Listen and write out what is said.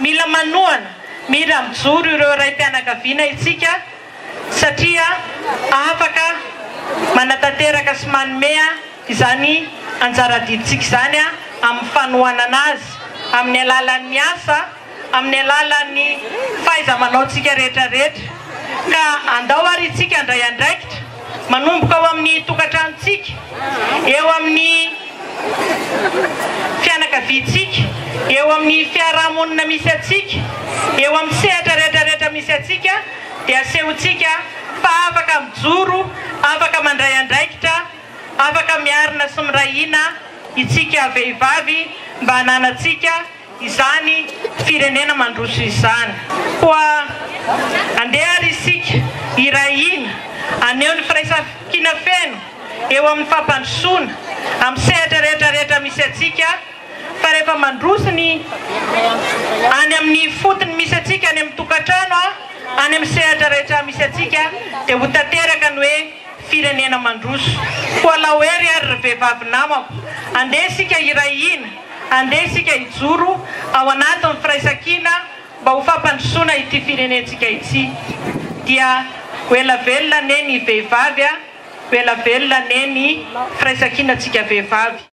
Mila manohana, mila mijoro ireo raim-pianakaviana isika satria afaka manatanteraka sy manome izany anjara adidintsika izany amin'ny fanohanana azy amin'ny alalan'ny asa, amin'ny alalan'ny fahaiza-manaontsika rehetra rehetra. Ka andao ary isika handray andraikitra manomboka ao amin'ny tokantranontsika, eo amin'ny fianakaviantsika, eo amin'ny fiarahamonina misy antsika, eo amin'ny sehatra rehetra rehetra misy antsika dia asehontsika fa afaka mijoro, afaka mandray andraikitra, afaka miarina sy miray hina isika vehivavy mba hananantsika izany firenena mandroso izany. Koa andeha ary isika hiray hina, haneho ny firaisankina feno eo amin'ny fampandrosoana amin'ny sehatra rehetra rehetra misy antsika fa rehefa mandroso ny any amin'ny fotony misy antsika, any amin'ny tokantrano, any amin'ny sehatra rehetra misy antsika dia ho tanteraka ny hoe firenena mandroso. Koa alao hery ary ry vehivavy namako, andeha isika hiray hina, andeha isika hijoro ao anatin'ny firaisankina mba ho fampandrosoana ity firenentsika ity. Dia ho ela velona anie ny vehivavy a, ho ela velona anie ny firaisankinantsika vehivavy.